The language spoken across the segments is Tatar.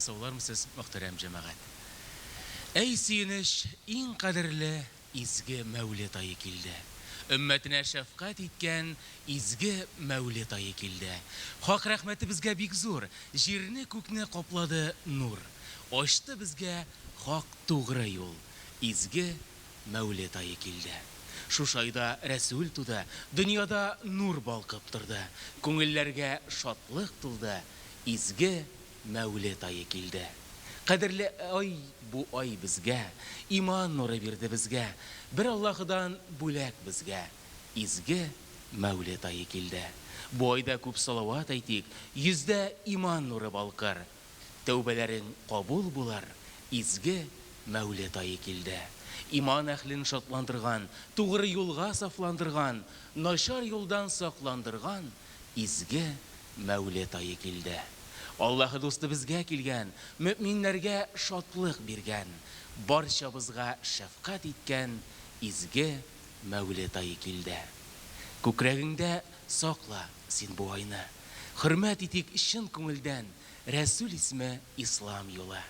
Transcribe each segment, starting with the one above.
Саулармысыз, мөхтәрәм җәмәгать! Әй сөенеч, иң кадерле изге Мәүлет ае килде. Өммәтенә шәфкать иткән изге Мәүлет ае килде. Хак рәхмәте безгә бик зур, җирне-күкне каплады нур. Ачты безгә хак тугры юл, изге Мәүлет ае килде. Шушы айда Рәсүл туды, дөньяда нур балкып торды, күңелләргә шатлык тулды, изге Мәүлет ае килде. Кадерле ай бу ай безгә, Иман нуры бирде безгә, Бер Аллаһыдан бүләк безгә, Изге Мәүлет ае килде. Бу айда күп салават әйтик, Йөздә иман нуры балкыр. Тәүбәләрең кабул булыр, Изге Мәүлет ае килде. Иман әһлен шатландырган, Тугры юлга сафландырган, Начар юлдан сакландырган Изге Мәүлет ае килде. Аллаһы дусты безгә килгән, Мөэминнәргә шатлык биргән, Барчабызга шәфкать иткән Изге Мәүлет ае килде. Күкрәгеңдә сакла син бу айны. Хөрмәт итик чын күңелдән Рәсүл исме Ислам юлы.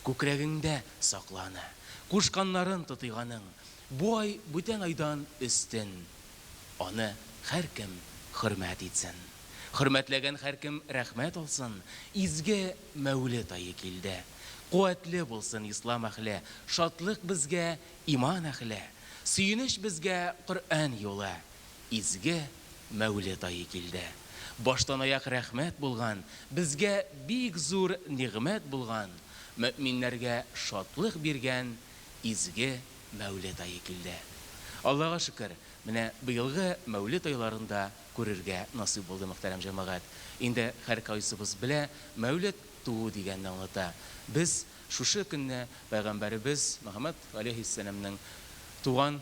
Күкрәгеңдә сакла аны. Кушканнарын тотыйк аның. Бу ай бүтән айдан өстен. Аны һәркем хөрмәт итсен. Хөрмәтләгән һәркем рәхмәт алсын. Изге Мәүлет ае килде. Куәтле булсын ислам әһле, Шатлык безгә иман әһле. Сөенеч безгә Коръән юлы. Изге Мәүлет ае килде. Баштанаяк рәхмәт булган, Безгә бик зур нигъмәт булган, Мөэминнәргә шатлык биргән Изге Мәүлет ае килде. Аллага шөкер, менә быелгы Мәүлет айларын да күрергә насыйп булды, мөхтәрәм җәмәгать. Инде һәркайсыбыз белә, Мәүлет туу дигәнне аңлата. Без шушы көнне Пәйгамбәребез Мөхәммәд галәйһиссәламнең туган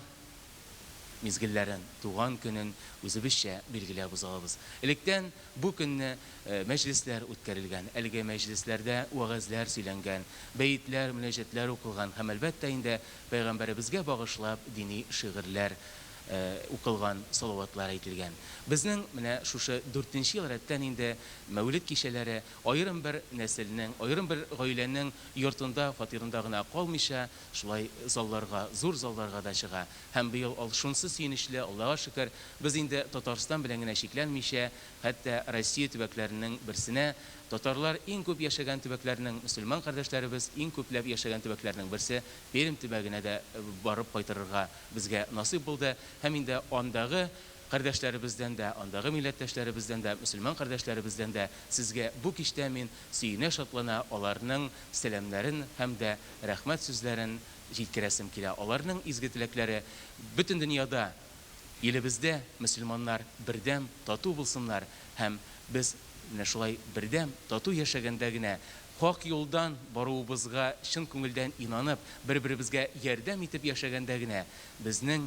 мизгелләрен, туган көнен үзебезчә билгеләп узабыз. Электән бу көнне мәҗлесләр үткәрелгән, әлеге мәҗлесләрдә вәгазьләр сөйләнгән, бәетләр, мөнәҗәтләр укылган һәм, әлбәттә инде, Пәйгамбәребезгә багышлап дини шигырьләр укылган, салаватлар әйтелгән. Безнең менә шушы дүртенче ел рәттән инде Мәүлет кичәләре аерым бер нәселнең, аерым бер гаиләнең йортында, фатирында гына калмыйча, шулай залларга, зур залларга да чыга. Һәм быел ал шунсы сөенечле, Аллага шөкер, без инде Татарстан белән генә чикләнмичә, хәтта Россия төбәкләренең берсенә, татарлар иң күп яшәгән төбәкләрнең, мөселман кардәшләребез иң күпләп яшәгән төбәкләрнең берсе Пермь төбәгенә дә барып кайтырырга безгә насыйп булды. Һәм инде андагы кардәшләребездән дә, андагы милләттәшләребездән дә, мөселман кардәшләребездән дә сезгә бу кичтә мин сөенә-шатлана аларның сәламнәрен һәм дә рәхмәт сүзләрен җиткерәсем килә. Аларның изге теләкләре бөтен дөньяда, илебездә мөселманнар бердәм, тату булсыннар һәм без менә шулай бердәм, тату яшәгәндә генә хак юлдан баруыбызга чын күңелдән инанып, бер-беребезгә ярдәм итеп яшәгәндә генә безнең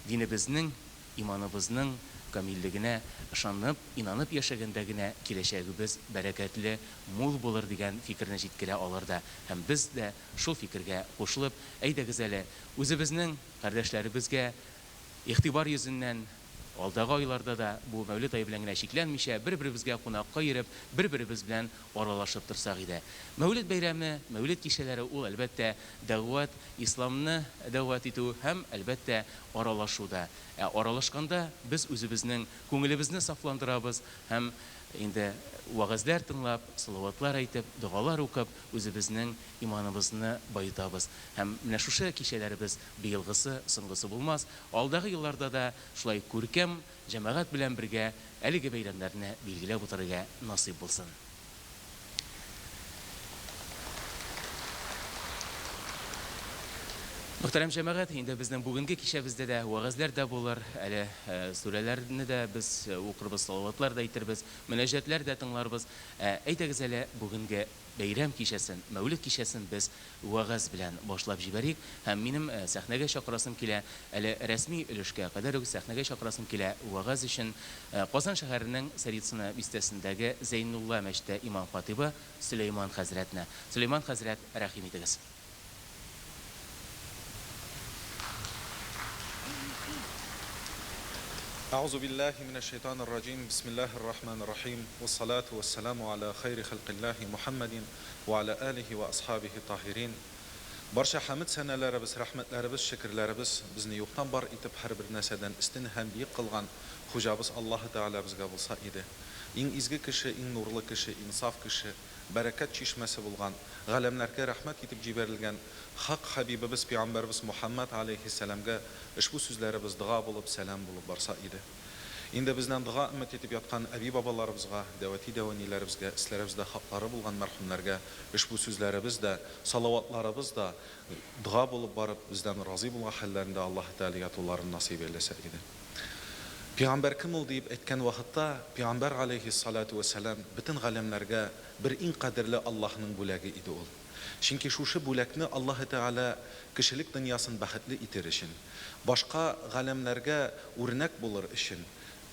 динебезнең, иманыбызның камиллегенә ышанып, инанып яшәгәндә генә киләчәгебез бәрәкәтле, мул булыр дигән фикерне җиткерә алар да. Һәм без дә шул фикергә кушылып, әйдәгез әле, үзебезнең кардәшләребезгә игътибар йөзеннән, алдагы айларда да бу Мәүлет ае белән генә чикләнмичә, бер-беребезгә кунакка йөреп, бер-беребез белән аралашып торсак иде. Мәүлет бәйрәме, Мәүлет кичәләре ул, әлбәттә, дәгъват, исламны дәгъват итү һәм, әлбәттә, аралашу да. Ә аралашканда без үзебезнең күңелебезне сафландырабыз һәм инде вәгазьләр тыңлап, салаватлар әйтеп, догалар укып, үзебезнең иманыбызны баетабыз. Һәм менә шушы кичәләребез быелгысы, соңгысы булмас. Алдагы елларда да шулай күркәм җәмәгать белән бергә әлеге бәйрәмнәрне билгеләп үтәргә насыйп булсын. Мөхтәрәм җәмәгать, инде безнең бүгенге кичәбездә дә вәгазьләр дә булыр, әле сүрәләрне дә без укырбыз, салаватлар да әйтербез, мөнәҗәтләр дә тыңларбыз. Ә әйдәгез әле бүгенге бәйрәм кичәсен, Мәүлет кичәсен без вәгазь белән башлап җибәрик һәм минем сәхнәгә чакырасым килә, әле рәсми өлешкә кадәр үк сәхнәгә чакырасым килә вәгазь өчен Казан шәһәренең Царицыно бистәсендәге Зәйнулла мәчете имам-хатыйбы Сөләйман хәзрәтне. Сөләйман хәзрәт, рәхим итегез. Әгъузу биллаһи минәш шәйтанир раҗим, бисмиллаһир рахманир рахим, вассалату вассаламу аля хайри халкиллаһи Мухаммадин ва аля алихи ва асхабихи таһирин. Барча хәмед сәнәләребез, рәхмәтләребез, шөкерләребез безне юктан бар итеп һәрбер нәрсәдән өстен һәм биек кылган Хуҗабыз Аллаһы Тәгаләбезгә булса иде. Иң изге кеше, иң нурлы кеше, иң саф кеше, бәрәкәт чишмәсе булган, галәмнәргә рәхмәт итеп җибәрелгән хак хәбибебез пәйгамбәребез Мухәммәд галәйһиссәламгә ошбу сүзләребез дога булып, сәлам булып барса иде. Инде бездән дога өмет итеп яткан әби-бабаларыбызга, дәүәти-дәүәниләребезгә, өсләребездә хаклары булган мәрхүмнәргә ошбу сүзләребез дә, салаватларыбыз да дога булып барып, бездән разый булган хәлләрендә Аллаһы Тәгалә ятуларын насыйп әйләсә иде. Пәйгамбәр кем ул диеп әйткән вакытта, Пәйгамбәр галәйһиссаләтү вәссәлам бөтен галәмнәргә бер иң кадерле Аллаһының бүләге иде ул. Чөнки шушы бүләкне Аллаһы Тәгалә кешелек дөньясын бәхетле итер өчен, башка галәмнәргә үрнәк булыр өчен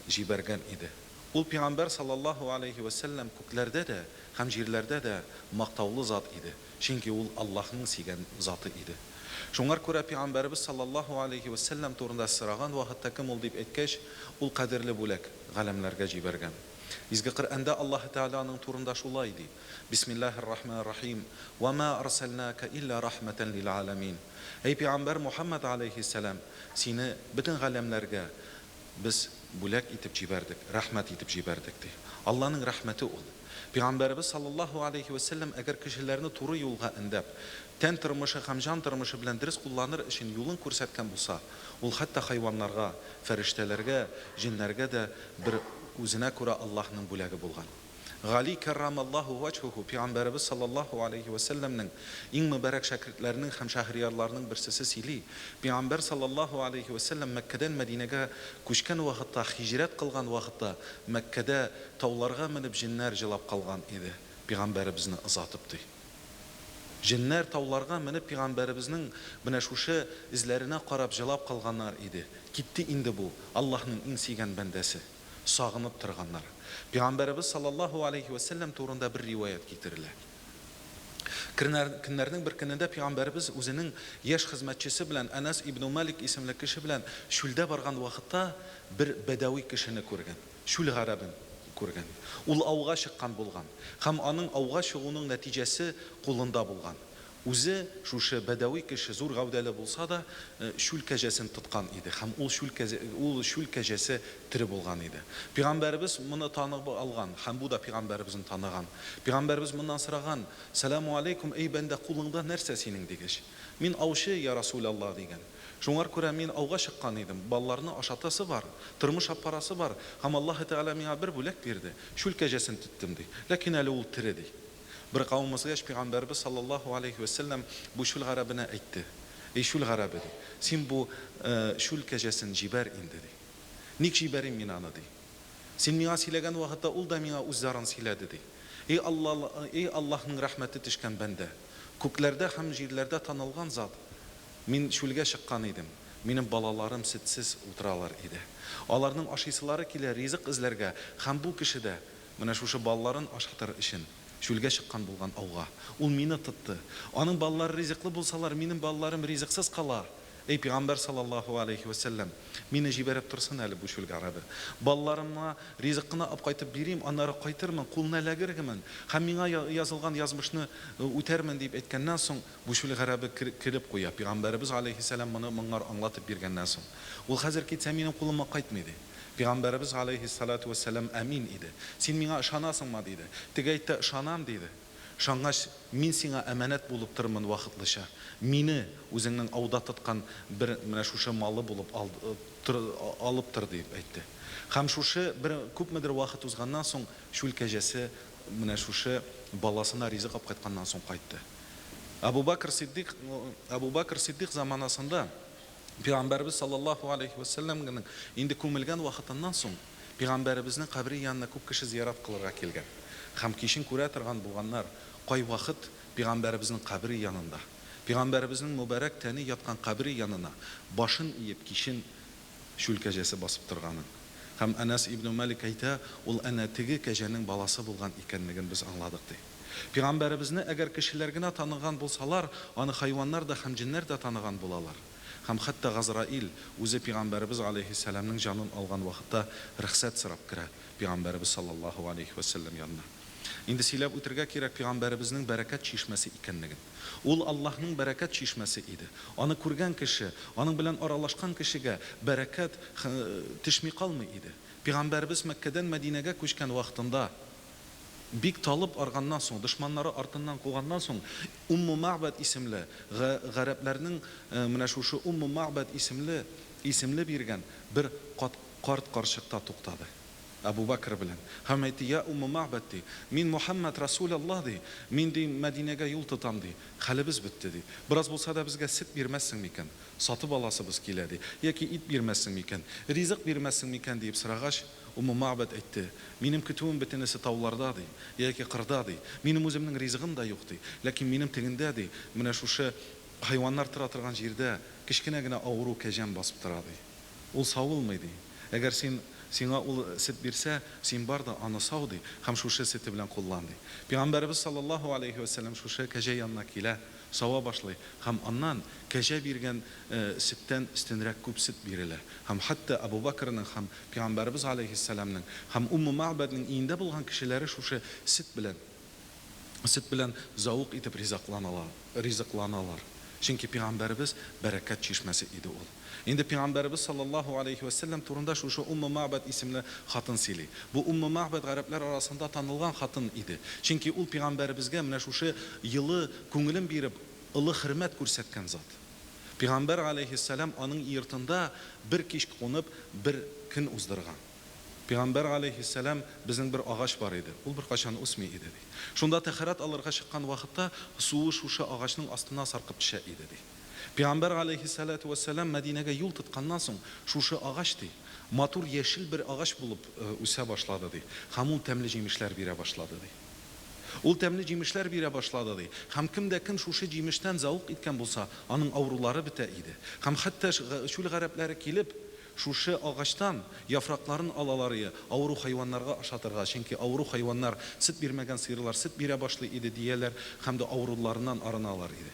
җибәргән иде. Ул Пәйгамбәр саллаллаһу галәйһи вәссәлам күкләрдә дә һәм җирләрдә дә мактаулы зат иде. Чөнки ул Аллаһның сөйгән заты иде. Шуңар күрә Пәйгамбәребез саллаллаһу галәйһи вә сәлләм турында сораган вакытта кем ул дип әйткәч, ул кадерле бүләк, галәмнәргә җибәргән. Изге Коръәндә Аллаһы Тәгалә аның турында шулай ди, Бисмиллаһир-рахманир-рахим, Вә мә арсәлнәкә илля рахмәтән лил-галәмин. Әй Пәйгамбәр Мухәммәд галәйһиссәлам, сине бөтен галәмнәргә без бүләк итеп җибәрдек, рәхмәт итеп җибәрдек, ди. Алланың рәхмәте ул. Пәйгамбәребез саллаллаһу галәйһи вә сәлләм әгәр кешеләрне туры юлга өндәп, тән тормышы һәм җан тормышы белән дөрес кулланыр өчен юлын күрсәткән булса, ул хәтта хайваннарга, фәрештәләргә, җеннәргә дә бер үзенә күрә Аллаһның бүләге булган. Гали кәррамаллаһу вәҗһүһү, Пәйгамбәребез саллаллаһу галәйһи вә сәлләмнең иң мөбарәк шәкертләренең һәм шәһриярларының берсесе сөйли, Пәйгамбәр саллаллаһу галәйһи вә сәлләм Мәккәдән Мәдинәгә күчкән вакытта, һиҗрәт кылган вакытта, Мәккәдә тауларга менеп җеннәр җылап калган иде, Пәйгамбәребезне озатып, ди. Җеннәр тауларга менеп Пәйгамбәребезнең менә шушы эзләренә карап җылап калганнар иде. Китте инде бу, Аллаһның иң сөйгән бәндәсе. Сагынып торганнар. Пәйгамбәребез саллаллаһу алейһи вә сәлләм турында бер риваять китерелә. Көннәрнең бер көнендә Пәйгамбәребез үзенең яшь хезмәтчесе белән Әнәс ибну Малик исемле кеше белән чүлдә барган вакытта бер бәдәви кешене күргән, чүл гарәбен күргән. Ул ауга чыккан булган һәм аның ауга чыгуның нәтиҗәсе кулында булган. Үзе, шушы бәдәви кеше, зур гәүдәле булса да, чүл кәҗәсен тоткан иде һәм ул чүл кәҗә, ул чүл кәҗәсе тере булган иде. Пигамбәребез моны танып алган һәм бу да пигамбәребезне таныган. Пигамбәребез моннан сораган, Сәламү аләйкүм, әй бәндә, кулыңда нәрсә синең? дигәч. Мин аучы, йа Расүләллаһ, дигән. Шуңар күрә мин ауга чыккан идем, балаларны ашатасы бар, тормыш аппарасы бар һәм Аллаһы Тәгалә миңа бер бүләк бирде, чүл кәҗәсен тоттым, ди. Ләкин әле ул тере, ди. Бер кавым узгач, пәйгамбәребез саллаллаһу галәйһи вә сәлләм бу чүл гарәбенә әйтте, Әй чүл гарәбе, ди, син бу чүл кәҗәсен җибәр инде, ди. Ник җибәрим мин аны, ди. Син миңа сөйләгән вакытта ул да миңа үз зарын сөйләде, ди. Эй Алла, эй Аллаһның рәхмәте төшкән бәндә! Күкләрдә һәм җирләрдә танылган зат! Мин чүлгә чыккан идем, минем балаларым сөтсез утыралар иде. Аларның ашыйсылары килә, ризык эзләргә, һәм бу кеше дә, Менә шушы балаларын ашатыр өчен чүлгә чыккан булган ауга. Ул мине тотты. Аның балалары ризыклы булсалар, минем балаларым ризыксыз кала. Әй, пигамбәр саллаллаһу галәйһи вә сәлләм, мине җибәреп торсын әле бу чүл гарәбе. Балаларыма ризык кына апкайтып бирим, аннары кайтырмын, кулына эләгергемен һәм миңа язылган язмышны үтәрмен, дип әйткәннән соң, бу чүл гарәбе көлеп куя. Пигамбәребез галәйһиссәлам моны моңар аңлатып биргәннән соң. Ул хәзер китсә, минем кулыма кайтмый, ди. Пигамбәребез галәйһиссалату вәссәлам әмин иде. Син миңа ышанасыңма? диде. Теге әйтте, Ышанам, диде. Ышангач, мин сиңа әманәт булып торырмын вакытлыча. Мине үзеңнең ауда тоткан бер менә шушы малы булып ал, тор, алып тор, диеп әйтте. Һәм шушы бер күпмедер вакыт узганнан соң чүл кәҗәсе менә шушы баласына ризык алып кайтканнан соң кайтты. Әбу Бәкр Сиддик, Әбу Бәкр Сиддик заманасында Пәйгамбәребез саллаллаһу галәйһи вә сәлләмнең инде күмелгән вакытыннан соң, Пәйгамбәребезнең кабере янына күп кеше зиярат кылырга килгән. Һәм кичен күрә торган булганнар, кайвакыт Пәйгамбәребезнең кабере янында, Пәйгамбәребезнең мөбарәк тәне яткан кабере янына башын иеп кичен чүл кәҗәсе басып торганын. Һәм Әнәс ибну Мәлик әйтә, ул әнә теге кәҗәнең баласы булган икәнлеген без аңладык, ди. Пигамбәребезне әгәр кешеләр генә таныган булсалар, аны хайваннар да һәм җеннәр дә таныган булалар. Һәм хәтта Газраил үзе пигамбәребез галәйһиссәламнең җанын алган вакытта рөхсәт сорап керә пигамбәребез саллаллаһу галәйһи вә сәлләм янына. Инде сөйләп үтергә кирәк пигамбәребезнең бәрәкәт чишмәсе икәнлеген. Ул Аллаһның бәрәкәт чишмәсе иде. Аны күргән кеше, аның белән аралашкан кешегә бәрәкәт төшми калмый иде. Пигамбәребез Мәккәдән Мәдинәгә күчкән вакытында, бик талып арганнан соң, дошманнары артыннан куганнан соң, Умму Мәгъбәд исемле гарәпләрнең менә шушы Умму Мәгъбәд исемле исемле биргән бер карт карчыкта туктады. Әбу Бәкер белән. Һәм әйтте, Йә Умму Мәгъбәд, ди, мин Мөхәммәд Рәсүләллаһ, ди, мин, ди, Мәдинәгә юл тотам, ди, хәлебез бетте, ди. Бераз булса да безгә сөт бирмәссең микән? Сатып аласыбыз килә, ди. Яки ит бирмәссең микән? Ризык бирмәссең микән? диеп сорагач, Умму Мәгъбәд әйтте, Минем көтүем бөтенесе тауларда, ди, яки кырда, ди. Минем үземнең ризыгым да юк, ди. Ләкин минем тегендә, ди, менә шушы хайваннар тора торган җирдә кечкенә генә авыру кәҗәм басып тора, ди. Ул савылмый, ди. Әгәр син, сиңа ул сөт бирсә, син бар да аны сау, ди, һәм шушы сөте белән куллан, ди. Пәйгамбәребез саллаллаһу аләйһи вә сәлләм шушы кәҗә янына килә. Сава башлый һәм аннан кәҗә биргән сөттән өстенрәк күп сөт бирелә. Һәм хәтта Әбу Бәкернең һәм Пәйгамбәребез галәйһиссәламнең һәм Умму Мәгъбәднең өендә булган кешеләре шушы сөт белән сөт белән зәвык итеп ризакланалар, ризыкланалар. Чөнки Пәйгамбәребез бәрәкәт чишмәсе иде ул. Инде Пәйгамбәребез саллаллаһу галәйһи вә сәлләм турында шушы Умму Мәгъбәд исемле хатын сөйли. Бу Умму Мәгъбәд гарәпләр арасында танылган хатын иде. Чөнки ул Пәйгамбәребезгә менә шушы елы күңелен биреп, олы хөрмәт күрсәткән зат. Пәйгамбәр галәйһиссәлам аның йортында бер кич кунып, бер көн уздырган. Пәйгамбәр галәйһиссәлам, Безнең бер агач бар иде, ул беркайчан үсми иде, ди. Шунда тәһарәт алырга чыккан вакытта суы шушы агачның астына саркып төшә иде, ди. Пәйгамбәр галәйһиссәләтү вәссәлам Мәдинәгә юл тотканнан соң, шушы агач, ди, матур яшел бер агач булып үсә башлады, ди, һәм ул тәмле җимешләр бирә башлады, ди. Ул тәмле җимешләр бирә башлады, ди, һәм кем дә кем шушы җимештән зәвык иткән булса, аның авырулары бетә иде. Һәм хәтта чүл гарәпләре килеп, шушы агачтан яфракларын алалар ие, авыру хайваннарга ашатырга, чөнки авыру хайваннар, сөт бирмәгән сыерлар сөт бирә башлый иде, дияләр, һәм дә авыруларыннан арыналар иде.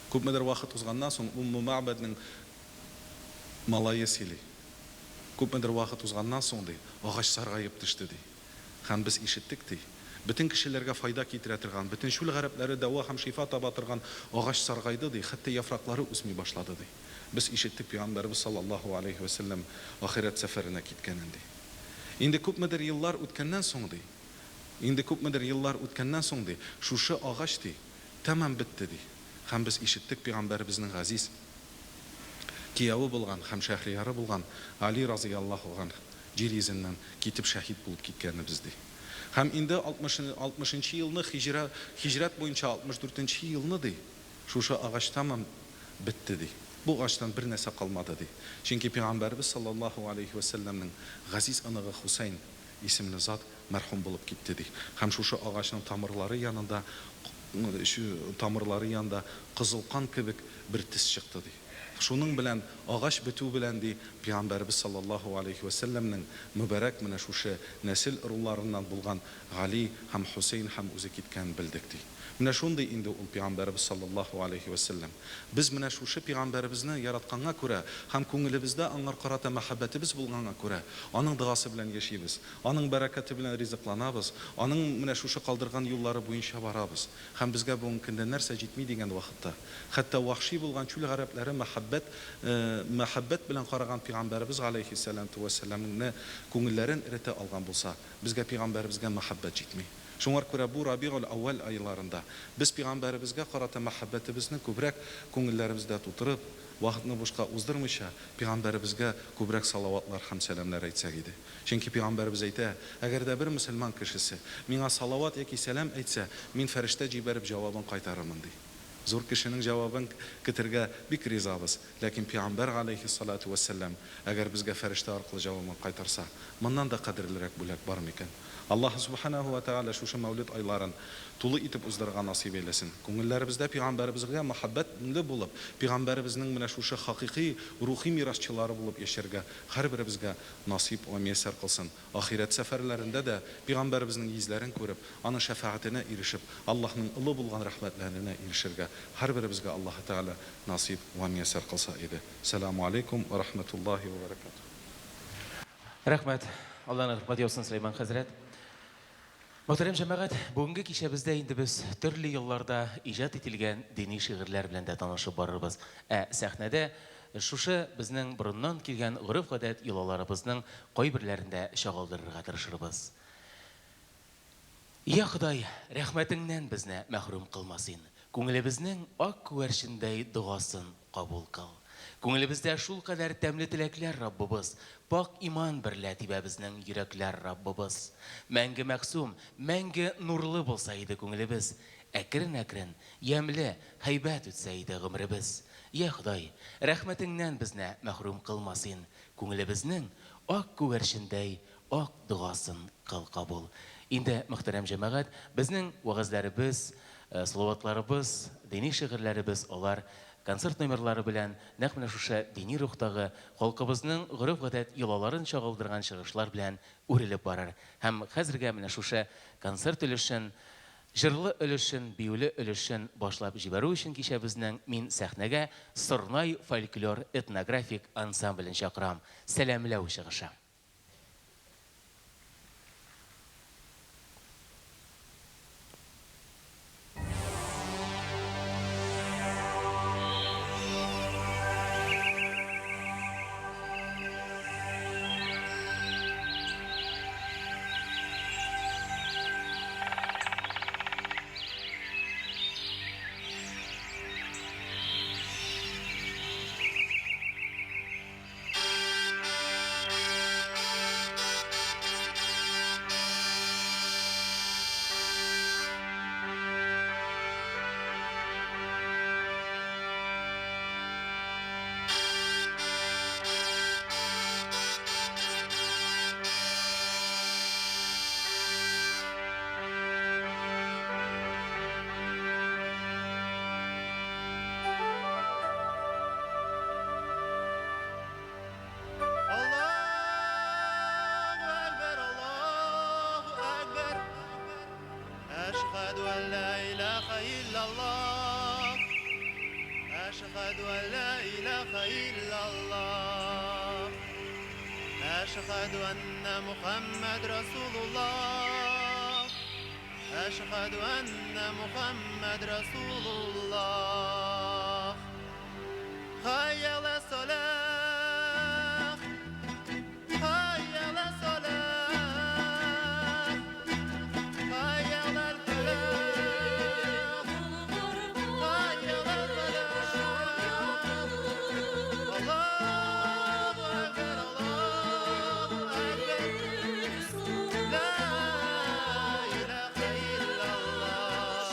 Күпмедер вакыт узганнан соң Умму Мәгъбәднең малае сөйли. Күпмедер вакыт узганнан соң, ди, агач саргаеп төште, ди. Һәм без ишеттек, ди, бөтен кешеләргә файда китерә торган, бөтен чүл гарәпләре дәва һәм шифа таба торган агач саргайды, ди, хәтта яфраклары үсми башлады, ди. Без ишеттек Пәйгамбәребез саллаллаһу аләйһи вә сәлләм ахирәт сәфәренә киткәнен, ди. Инде күпмедер еллар үткәннән соң, ди, инде күпмедер еллар үткәннән соң, ди, шушы агач, ди, Тәмам бетте, ди. Һәм без ишеттек пигамбәребезнең газиз кияве булган һәм шәһрияры булган Али разыяллаһу ганһ җир йөзеннән китеп шәһид булып киткәнебез, ди. Һәм инде алтмышынчы елны һиҗра һиҗрәт буенча 64 нче елны, ди, шушы агач тәмам бетте, ди. Бу агачтан бер нәрсә калмады, ди. Чөнки пигамбәребез саллаллаһу галәйһи вә сәлләмнең газиз оныгы Хусәйн исемле зат мәрхүм булып китте, ди. Һәм шушы агачның тамырлары янында тамырлары янында кызыл кан кебек бер төс чыкты, ди. Шуның белән, агач бетү белән, ди, Пәйгамбәребез саллаллаһу галәйһи вә сәлләмнең мөбарәк менә шушы нәсел ыруларыннан булган Гали һәм Хөсәен һәм үзе киткәнен белдек, ди. Менә шундый инде ул Пәйгамбәребез саллаллаһу галәйһи вә сәлләм. Без менә шушы Пәйгамбәребезне яратканга күрә һәм күңелебездә аңар карата мәхәббәтебез булганга күрә, аның догасы белән яшибез, аның бәрәкәте белән ризыкланабыз, аның менә шушы калдырган юллары буенча барабыз. Һәм безгә бүгенге көндә нәрсә җитми дигән вакытта, хәтта вәхши булган чүл гарәпләре мәхәббәт мәхәббәт белән караган Пәйгамбәребез галәйһиссәләмтү вәссәламне күңелләрен эретә алган булса, безгә Пәйгамбәребезгә мәхәббәт җитми. Шуңар күрә бу Рабигуль-әүвәл айларында без Пәйгамбәребезгә карата мәхәббәтебезне күбрәк күңелләребездә тутырып, вакытны бушка уздырмыйча, Пәйгамбәребезгә күбрәк салаватлар һәм сәламнәр әйтсәк иде. Чөнки Пәйгамбәребез әйтә, Әгәр дә бер мөселман кешесе миңа салават яки сәлам әйтсә, мин фәрештә җибәреп җавабын кайтарырмын, ди. Зур кешенең җавабын көтергә бик ризабыз, ләкин Пәйгамбәр галәйһиссалату вәссәлам әгәр безгә фәрештә аркылы җавабын кайтарса, моннан да кадерлерәк бүләк бар микән? Аллаһы Сүбхәнәһү вә Тәгалә шушы Мәүлид айларын, Тулы итеп уздырырга насыйп әйләсен. Күңелләребездә Пәйгамбәребезгә мәхәббәтле булып, Пәйгамбәребезнең менә шушы хакыйкый рухи мирасчылары булып яшәргә һәрберебезгә насыйп вә мияссәр кылсын. Ахирәт сәфәрләрендә дә Пәйгамбәребезнең йөзләрен күреп, аның шәфәгатенә ирешеп, Аллаһның олы булган рәхмәтләренә ирешергә һәрберебезгә Аллаһы Тәгалә насыйп вә мияссәр кылса иде. Сәламү алейкум вә рахмәтуллаһи вә бәрәкәтүһ. Рәхмәт. Алланың рәхмәте яусын, Сөләйман хәзрәт. Мөхтәрәм җәмәгать, бүгенге кичәбездә инде без төрле елларда иҗат ителгән дини шигырьләр белән дә танышып барырбыз. Ә сәхнәдә шушы безнең борыннан килгән гореф-гадәт йолаларыбызның кайберләрен дә чагылдырырга тырышырбыз. Йа Ходай, рәхмәтеңнән безне мәхрүм кылма син. Күңелебезнең ак күгәрчендәй догасын кабул кыл. Күңелебездә шулкадәр тәмле теләкләр, Раббыбыз, пакь иман берлә тибә безнең йөрәкләр, Раббыбыз. Мәңге мәгъсүм, мәңге нурлы булса иде күңелебез, әкрен-әкрен, ямьле, һәйбәт үтсә иде гомеребез. Йа Ходай, рәхмәтеңнән безне мәхрүм кылма син, күңелебезнең ак күгәрчендәй ак догасын кыл кабул. Инде, мөхтәрәм җәмәгать, безнең вәгазьләребез, салаватларыбыз, дини шигырьләребез алар концерт номерлары белән нәкъ менә шушы дини рухтагы, халкыбызның гореф-гадәт йолаларын чагылдырган чыгышлар белән үрелеп барыр. Һәм хәзергә менә шушы концерт өлешен, җырлы өлешен, биюле өлешен башлап җибәрү өчен кичәбезнең мин сәхнәгә Сорнай фольклор-этнографик ансамблен чакырам. Сәламләү чыгышы. Аллаһу әкбәр, Аллаһу әкбәр. Әшһәдү ән ла илаһа иллаллаһ. Әшһәдү ән ла илаһа иллаллаһ. Әшһәдү әннә Мухаммад Расулуллаһ. Әшһәдү әннә Мухаммад Расулуллаһ. Хәйя галә салах. Хәйя галә салах. Хәйя галәл фәлах. Хәйя галәл фәлах. Аллаһу әкбәр, Аллаһу әкбәр. Ла илаһа иллаллаһ.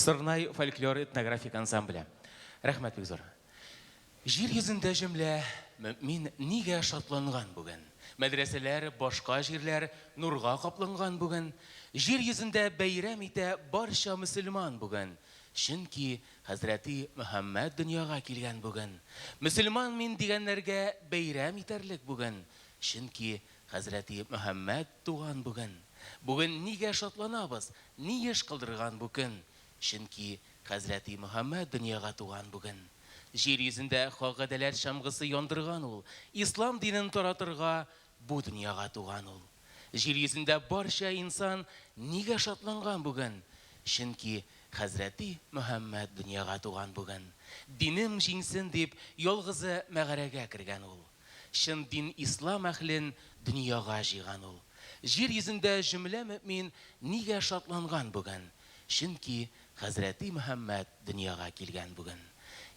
Сорнай фольклор этнографик ансамбле. Рәхмәт бик зур. Җир йөзендә җөмлә мөэмин нигә шатланган бүген? Мәдрәсәләр, башка җирләр нурга капланган бүген. Җир йөзендә бәйрәм итә барча мөселман бүген. Чөнки хәзрәти Мөхәммәд дөньяга килгән бүген. Мөселман мин дигәннәргә бәйрәм итәрлек бүген. Чөнки хәзрәти Мөхәммәд туган бүген. Бүген нигә шатланабыз, ни эш кылдырган бу көн? Чөнки хәзрәти Мөхәммәд дөньяга туган бүген. Җир йөзендә хак-гадәләт чамгысы яндырган ул, ислам динен таратырга бу дөньяга туган ул. Җир йөзендә барча инсан нигә шатланган бүген? Чөнки хәзрәти Мөхәммәд дөньяга туган бүген. Динем җиңсен дип, ялгызы мәгарәгә кергән ул. Чын дин ислам әһлен дөньяга җыйган ул. Җир йөзендә җөмлә мөэмин нигә шатланган бүген? Чөнки хәзрәти Мөхәммәд дөньяга килгән бүген.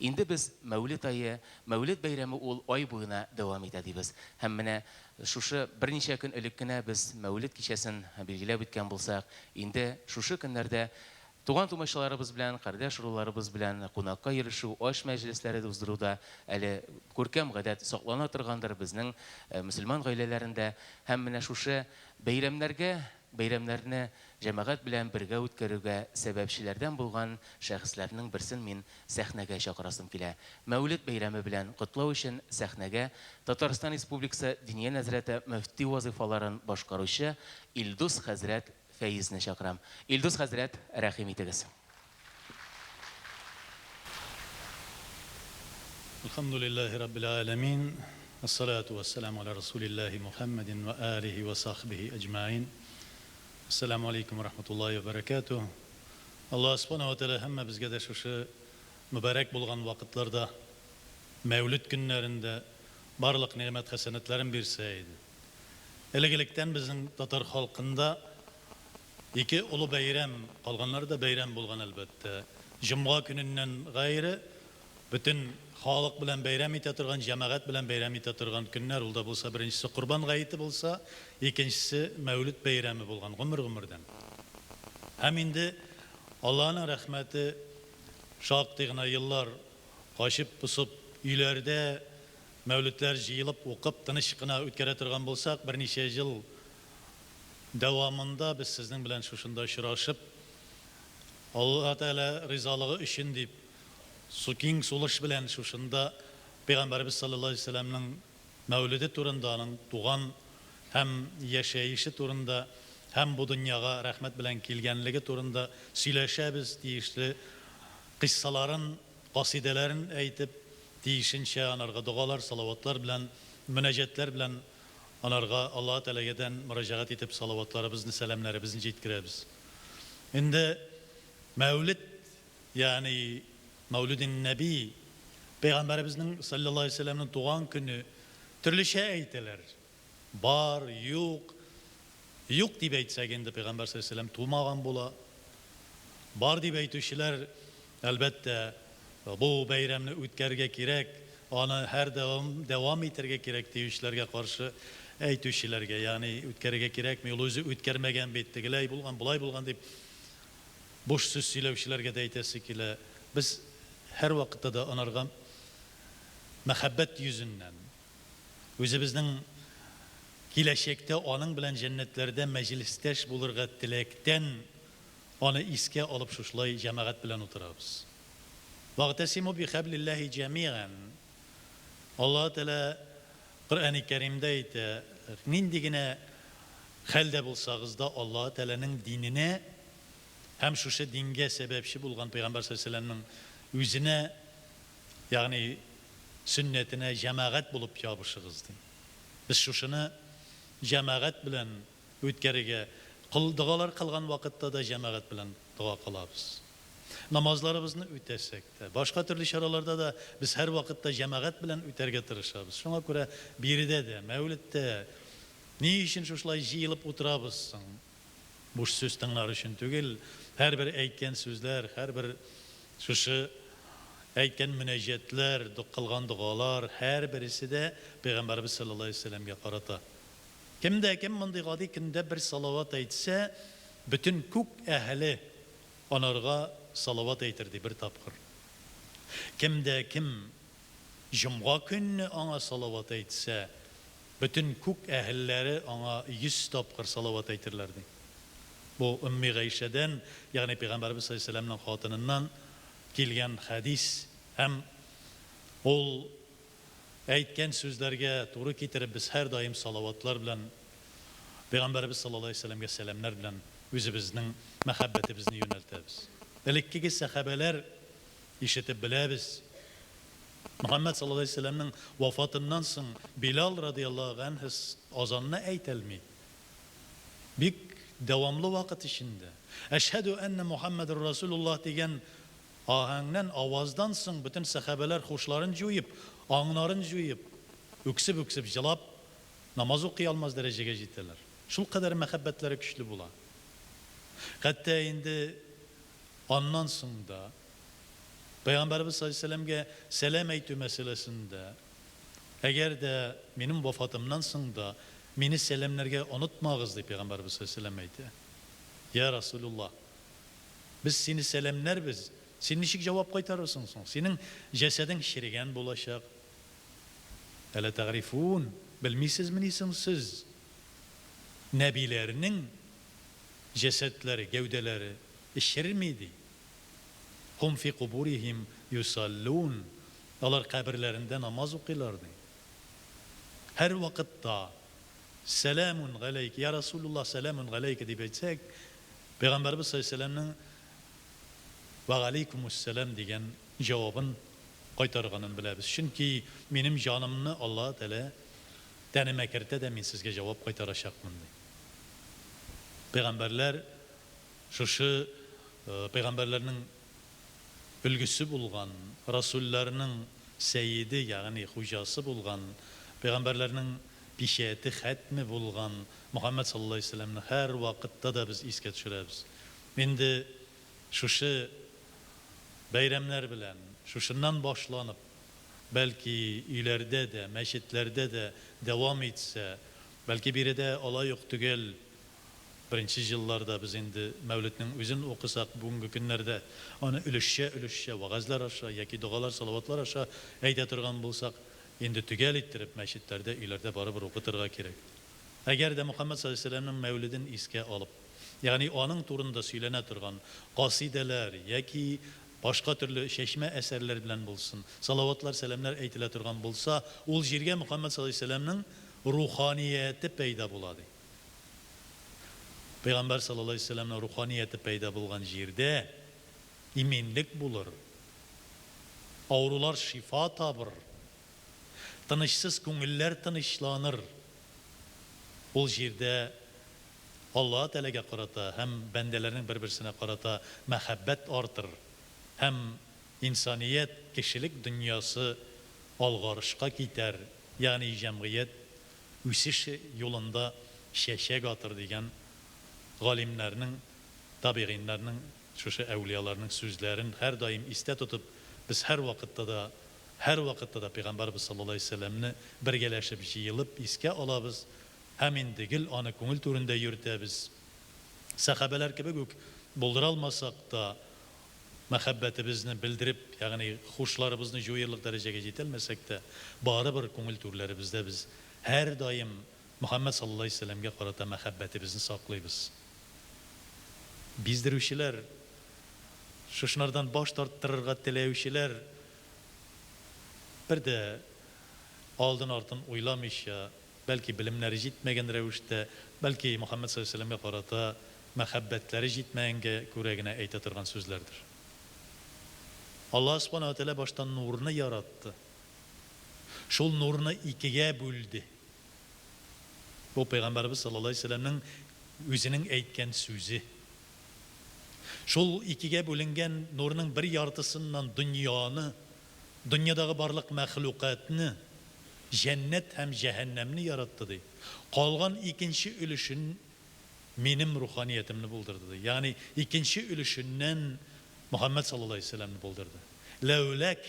Инде без Мәүлет ае, Мәүлет бәйрәме ул ай буена дәвам итә дибез. Һәм менә шушы берничә көн элек кенә без Мәүлет кичәсен билгеләп үткән булсак, инде шушы көннәрдә Туган-тумачаларыбыз белән, кардәш-ыруларыбыз белән кунакка йөрешү, аш мәҗлесләре уздыру да әле күркәм гадәт саклана торгандыр безнең мөселман гаиләләрендә. Һәм менә шушы бәйрәмнәргә, бәйрәмнәрне җәмәгать белән бергә үткәрүгә сәбәпчеләрдән булган шәхесләрнең берсен мин сәхнәгә чакырасым килә. Мәүлет бәйрәме белән котлау өчен сәхнәгә Татарстан Республикасы Диния нәзарәте мөфти вазыйфаларын башкаручы Илдус хәзрәт Фәизне чакырам. Илдус хәзрәт, рәхим итегез. Әлхәмдүлилләһи раббил галәмин, әссалату вәссәламу аля расулилләһи Мухәммәдин вә алиһи вә сахбиһи әҗмәгыйн. Әссәламү алейкүм вә рахматуллаһи вә бәрәкәтүһ. Аллаһ Сүбхәнәһү вә Тәгалә һәммәбезгә дә шушы мөбарәк булган вакытларда, Мәүлид көннәрендә барлык нигъмәт-хәсәнәтләрен бирсә иде. Элек-электән безнең татар халкында ике олы бәйрәм, калганнары да бәйрәм булган, әлбәттә. Җомга көненнән гайре, бөтен халык белән бәйрәм итә торган, җәмәгать белән бәйрәм итә торган көннәр, ул да булса беренчесе Корбан гаете булса, икенчесе Мәүлет бәйрәме булган гомер-гомердән. Һәм инде Аллаһының рәхмәте, шактый гына еллар качып-посып өйләрдә Мәүледләр җыелып укып, тыныч кына үткәрә торган булсак, берничә ел дәвамында без сезнең белән шушында очрашып, Аллаһ Тәгалә ризалыгы өчен дип, киң сулыш белән шушында Пәйгамбәребез салләллаһу галәйһи ва сәлләмнең Мәүледе турында, аның туган һәм яшәеше турында һәм бу дөньяга рәхмәт белән килгәнлеге турында сөйләшәбез, тиешле кыйссаларын, касыйдәләрен әйтеп, Тиешенчә анарга догалар, салаватлар белән, мөнәҗәтләр белән анарга Аллаһы Тәгаләгәдән мөрәҗәгать итеп салаватларыбызны, сәламнәребезне җиткерәбез. Инде Мәүлид, ягъни Мәүлидин Нәби, Пәйгамбәребезнең салләллаһу галәйһи ва сәлләмнең туган көне төрлечә әйтәләр. Бар, юк. Юк дип әйтсәк инде пәйгамбәр салләллаһу галәйһи ва сәлләм тумаган була. Бар дип әйтүчеләр, әлбәттә, бу бәйрәмне үткәрергә кирәк, аны һәрдәвам дәвам итәргә кирәк диючеләргә каршы әйтүчеләргә, ягъни үткәрергә кирәкми, ул үзе үткәрмәгән бит, тегеләй булган, болай булган дип буш сүз сөйләүчеләргә дә әйтәсе килә. Без һәрвакытта да анарга мәхәббәт йөзеннән, үзебезнең киләчәктә аның белән җәннәтләрдә мәҗлестәш булырга теләктән аны искә алып шушылай җәмәгать белән утырабыз. Вагътасиму бихәблилләһи җәмиган. Аллаһы Тәгалә Коръәни Кәримдә әйтә, нинди генә хәлдә булсагыз да, Аллаһы Тәгаләнең диненә һәм шушы дингә сәбәпче булган Пәйгамбәр саллаллаһу галәйһи ва сәлләмнең үзенә, ягъни сөннәтенә җәмәгать булып ябышыгыз, ди. Без шушыны җәмәгать белән үткәрергә, кыл, догалар кылган вакытта да җәмәгать белән дога кылабыз. Намазларыбызны үтәсәк тә, башка төрле чараларда да без һәрвакытта җәмәгать белән үтәргә тырышабыз. Шуңа күрә биредә дә, Мәүлеттә ни өчен шушылай җыелып утырабыз соң? Буш сүз тыңлар өчен түгел, һәрбер әйткән сүзләр, һәрбер шушы әйткән мөнәҗәтләр, кылган догалар, һәрбересе дә Пәйгамбәребез салләллаһу галәйһи ва сәлләмгә карата. Кем дә кем мондый гади көндә бер салават әйтсә, бөтен күк әһеле анарга салават әйтер, ди, бер тапкыр. Кем дә кем җомга көнне аңа салават әйтсә, бөтен күк әһелләре аңа 100 тапкыр салават әйтерләр, ди. Бу Өмми Гайшәдән, ягъни Пәйгамбәребез саллаллаһу галәйһи ва сәлләмнең хатыныннан килгән хәдис һәм ул әйткән сүзләргә туры китереп без һәрдаим салаватлар белән Пәйгамбәребез саллаллаһу галәйһи ва сәлләмгә сәламнәр белән үзебезнең мәхәббәтебезне юнәлтәбез. Элеккеге сәхабәләр ишетеп беләбез. Мөхәммәд саллаллаһу галәйһи ва сәлләмнең вафатыннан соң Билал радыяллаһу ганһу азанны әйтәлми. Бик дәвамлы вакыт эчендә. Әшһәдү әннә Мухәммәдер Расулуллаһ дигән аһәңнән, аваздан соң бөтен сәхабәләр хушларын җуеп, аңнарын җуеп, үксеп-үксеп җылап, намаз укый алмас дәрәҗәгә җитәләр. Шулкадәр мәхәббәтләре көчле була. Хәтта инде аннан соң да Пәйгамбәребез саллаллаһу галәйһи ва сәлләмгә сәлам әйтү мәсьәләсендә, әгәр дә минем вафатымнан соң да мине сәламнәргә онытмагыз, ди Пәйгамбәребез саллаллаһу галәйһи ва сәлләм әйтә. Я Расулуллаһ, без сине сәламнәрбез, син ничек җавап кайтарырсың соң? Синең җәсәдең черегән булачак. Әлә тәгърифун, белмисезмени соң сез нәбиләрнең җәсәдләре, гәүдәләре черми, ди. Һум фи кубурихим юсаллун, алар каберләрендә намаз укыйлар, ди. Һәрвакытта Сәламун галәйкә, йа Расулуллаһ, сәламун галәйкә дип әйтсәк, Пәйгамбәребез саллаллаһу галәйһи ва сәлләмнең Вә галәйкүмүссәлам дигән җавабын кайтарганын беләбез. Чөнки минем җанымны Аллаһы Тәгалә тәнемә кертә дә, мин сезгә җавап кайтарачакмын, ди. Пәйгамбәрләр шушы пәйгамбәрләрнең өлгесе булган, расүлләрнең сәйеде, ягъни хуҗасы булган, пәйгамбәрләрнең пичәте, хәтме булган Мөхәммәд саллаллаһу галәйһи ва сәлләмне һәрвакытта да без искә төшерәбез. Инде шушы бәйрәмнәр белән, шушыннан башланып, бәлки өйләрдә дә, мәчетләрдә дә дәвам итсә, бәлки биредә алай ук төгәл беренче елларда без инде Мәүледнең үзен укысак, бүгенге көннәрдә аны өлешчә-өлешчә вәгазьләр аша яки догалар, салаватлар аша әйтә торган булсак, инде төгәл иттереп мәчетләрдә, өйләрдә барыбер укытырга кирәк. Әгәр дә Мөхәммәд саллаллаһу галәйһи ва сәлләмнең Мәүледен искә алып, ягъни аның турында сөйләнә торган касыйдәләр яки башка төрле чәчмә әсәрләр белән булсын, салаватлар, сәламнәр әйтелә торган булса, ул җиргә Мөхәммәд саллаллаһу галәйһи ва сәлләмнең руханияте пәйда була, ди. Пәйгамбәр саллаллаһу галәйһи ва сәлләмнең руханияте пәйда булган җирдә иминлек булыр, авырулар шифа табыр, тынычсыз күңелләр тынычланыр. Ул җирдә Аллаһы Тәгаләгә карата һәм бәндәләрнең бер-берсенә карата мәхәббәт артыр һәм инсаният, кешелек дөньясы алгарышка китәр, ягъни җәмгыять үсеш юлында чәчәк атыр дигән галимнәрнең, табигыйннарның, шушы әүлияларның сүзләрен һәрдаим истә тотып, без һәрвакытта да, һәрвакытта да Пәйгамбәребез саллаллаһу галәйһи ва сәлләмне бергәләшеп җыелып искә алабыз. Һәм инде гел аны күңел түрендә йөртәбез. Сәхабәләр кебек үк булдыра алмасак та, мәхәббәтебезне белдереп, ягъни хушларыбызны җуерлык дәрәҗәгә җитәлмәсәк тә, барыбер күңел түрләребездә без һәрдаим Мөхәммәд саллаллаһу галәйһи вәсәлләмгә карата мәхәббәтебезне саклыйбыз. Биздерүчеләр, шушынардан баш тарттырырга теләүчеләр бер дә алдын-артын уйламыйча, бәлки белемнәре җитмәгән рәвештә, бәлки Мөхәммәд саллаллаһу галәйһи вәсәлләмгә карата мәхәббәтләре җитмәгәнгә күрә генә әйтә торган сүзләрдер. Аллаһ Сүбхәнәһү вә Тәгалә башта нурны яратты. Шул нурны икегә бүлде. Бу Пәйгамбәребез саллаллаһу галәйһи вәсәлләмнең үзенең әйткән сүзе. Шул икегә бүленгән нурның бер яртысыннан дөньяны, дөньядагы барлык мәхлукатны, җәннәт һәм җәһәннәмне яратты, ди. Калган икенче өлешен минем руханиятемне булдырды, ди. Ягъни икенче өлешеннән Мөхәммәд саллаллаһу галәйһи вәсәлләмне булдырды. Ләүләк,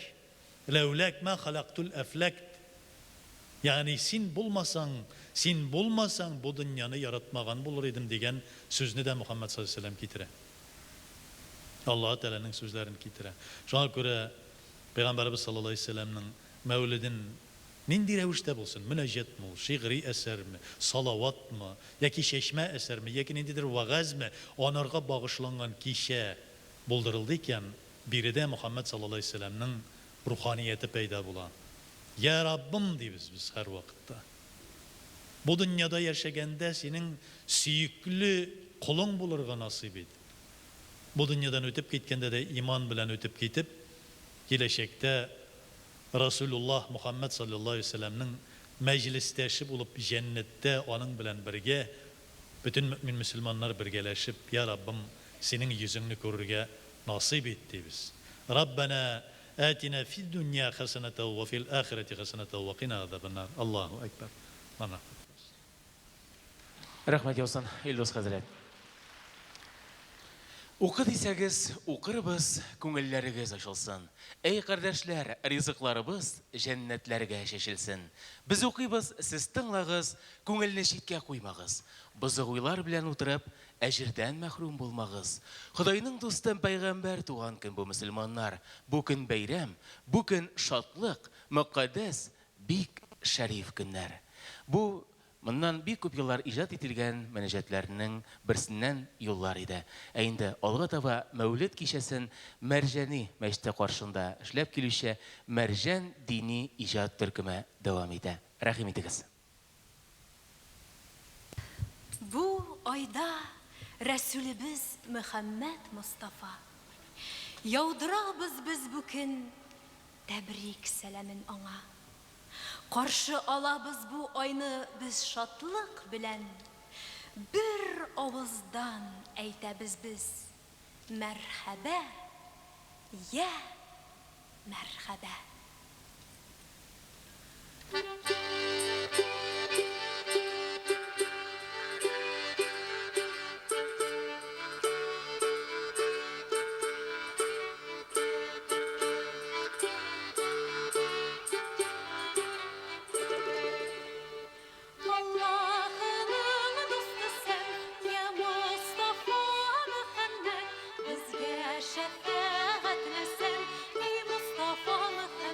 ләүләк ма халактул әфләк, ягъни син булмасаң, син булмасаң, бу дөньяны яратмаган булыр идем дигән сүзне дә Мөхәммәд саллаллаһу галәйһи вәсәлләм китерә. Аллаһы Тәгаләнең сүзләрен китерә. Шуңа күрә Пәйгамбәребез саллаллаһу галәйһи вәсәлләмнең Мәүледен нинди рәвештә булсын, мөнәҗәтме ул, шигъри әсәрме, салаватмы, яки чәчмә әсәрме, яки ниндидер вәгазьме, анарга багышланган кичә булдырылды икән, биредә Мөхәммәд саллаллаһу галәйһи вәсәлләмнең руханияте пәйда була. Йә Раббым, дибез без һәрвакытта. Бу дөньяда яшәгәндә синең сөекле колың булырга насыйп ит. Бу дөньядан үтеп киткәндә дә иман белән үтеп китеп, киләчәктә Расүлуллаһ Мөхәммәд салләллаһу галәйһи вә сәлләмнең мәҗлестәше булып җәннәттә аның белән бергә бөтен мөэмин-мөселманнар бергәләшеп, Йа Раббым, Синең йөзеңне күрергә насыйп ит, дибез. Раббәнә әтинә фид-дунья хәсәнәтәү вә фил ахирәти хәсәнәтәү вә кина газабәннар. Аллаһу әкбәр. Аллаһ рәхмәт кылсын. Рәхмәт яусын, Илдус хәзрәт. Укы дисәгез, укырбыз, күңелләрегез ачылсын. Әй, кардәшләр, ризыкларыбыз җәннәтләргә чәчелсен. Без укыйбыз, сез тыңлагыз, күңелне читкә куймагыз. Бозык уйлар белән утырып, әҗердән мәхрүм булмагыз. Ходайның дусты пәйгамбәр туган көн бу, мөселманнар. Бу көн бәйрәм, бу көн шатлык, мөкаддәс, бик шәриф көннәр. Бу Моннан бик күп еллар иҗат ителгән мөнәҗәтләрнең берсеннән юллар иде. Ә инде алга таба Мәүлет кичәсен Мәрҗани мәчете каршында эшләп килүче Мәрҗән дини иҗат төркеме дәвам итә. Рәхим итегез. Бу айда Рәсүлебез Мөхәммәд Мостафа. Яудырабыз без бу көн тәбрик сәламен аңа. Каршы алабыз бу айны без шатлык белән, Бер авыздан әйтәбез без, Мәрхәбә, йә мәрхәбә! Аллаһының дусты сән, я Мостафа Мөхәммәд, Безгә шәфәгатьле сән, эй Мостафа Мөхәммәд.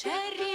Шәриф.